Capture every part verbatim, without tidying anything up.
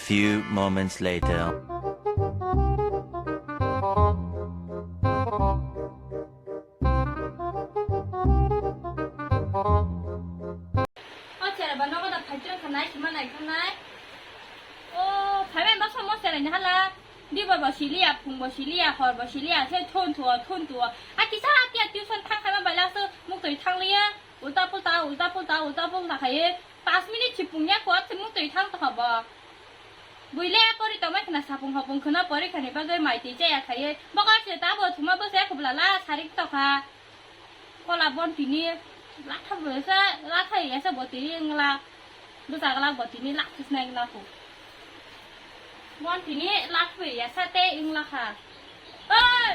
Few moments later. O chera ba nogo da phaitwng kha nai, sima nai kha nai. O, phaibai baksa mo chera ni hala. Dibor bo siliya, phung bo siliya, hor bo siliya, se thun thuo, thun thuo. A kisa tiya tuition thang khaima bai last o muktwi thang liya. Ulta pulta, ulta pulta, ulta pulta khaiwi. Pas minute si pungya kwat se muktwi thang tokha bo. Buile pori tongmai khna sapung hopung khna pori khani bagwi mai twi chaya khaiwi. Bokol se tabo thuma bo se khubla la sarik tokha. Kola bon tini latha bo sa, latha ya sa bo tini ngla. Busa gla bo tini latha snai ngla khu. Bon tini latha ya sa te ngla kha. Oi,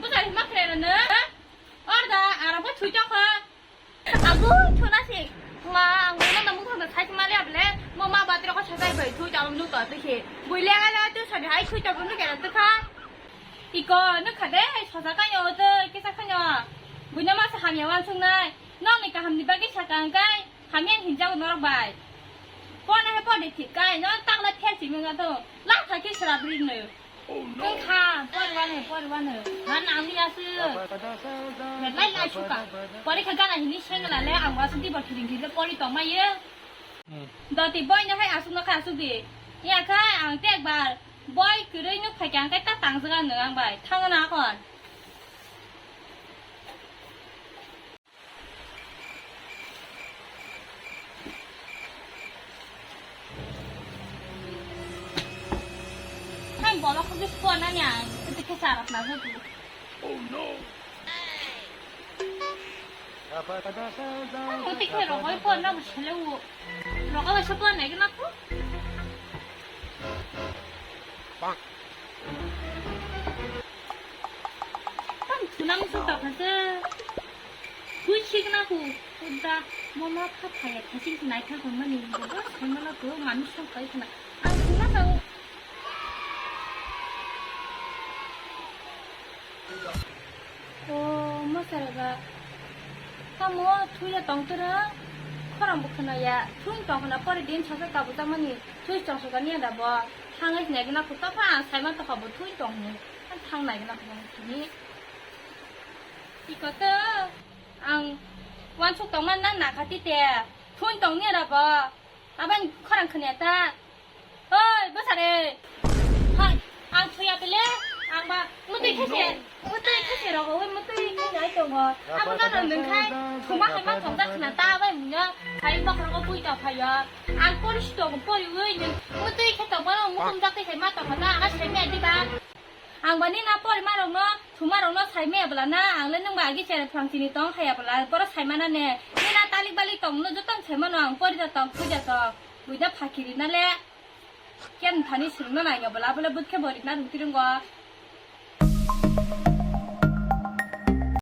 busa ma kre na. Orda, ara bo thui tokha. Abu, thuna si. Ma, ang nang nang mung thang sai ma le able. Mo ma batri ko sai bai thui jam nu ka thui si. Buile ala tu sai hai thui jam nu ka tu kha. Iko, nuk kha de, sosa ka yo de, kisa kha yo. Buino ma sa ham ya wan sung nai. Nong ni kaham ni bagi sa kang kai. Ham yang hin jang norok bai. Pon he pon de thik kai. Nong tak la thel si mung to. La kha ki sra bri no. Wngkha, poriwano, poriwano. Ran ang ya su. Lai lai suka. Pori kha gana hini sengla le ang wasu di bor thiring thile pori tong mai ye. Doti boy no hai asuk no kha asuk di. Ya kha ang te ekbar boy kwrwi nuk phai kha ang kai ta tang jaga no ang bai. Thang na kon. Hai bolok kok sport nani ang, itu ke sarap na tu. Oh no. Ang itu ke rokoi sport na bu sele u. Rokoi sport na ke na ku. Tang thunang su tokha se. Thui sikna ku. Uda mama kha phaya thasing nai kha hwnmani. Bobo saimano to mami song kai khna. Ang thuna tao. O mosarega, tamo thuya tongtwrwng, khorang bo khwnaya, thung tong khwna pore din sasak kabujakmani, thui chongsuka niya da bo, thangai sinai gana kho tokha ang saima tokha bo thui tong hinwi, ang thang nai gana kho tini. Iko to, ang wansuk tongma nang nakha tite, thung tong niya da bo, abang khorang khwnaya ta. Oi, bwsare. Hai, ang thuya pele, ang ba mutui khese, mutui khese rogo, oi mutui khese ai tongo. Abo no nung khai, thuma hai ma thong jak na ta bai munya, hai ma khoro bui ta phaya. Ang pori si tongo, pori oi nung, mutui khe tongo, mukum jak te khai ma tongo na, ang sai me di ba. Ang ba ni na pori ma rok no, thuma rok no sai me bla na, ang le nung ba agi chere phang chini tong khaya bla, boro sai ma na ne. Ni na talik balik tong no, jotong sai ma no, ang pori da tong, thuja tong, bui da phakiri na le. Ken thani swrwngna nai ya bwla, bwla bwkhe bo rikna rwngti rwngo.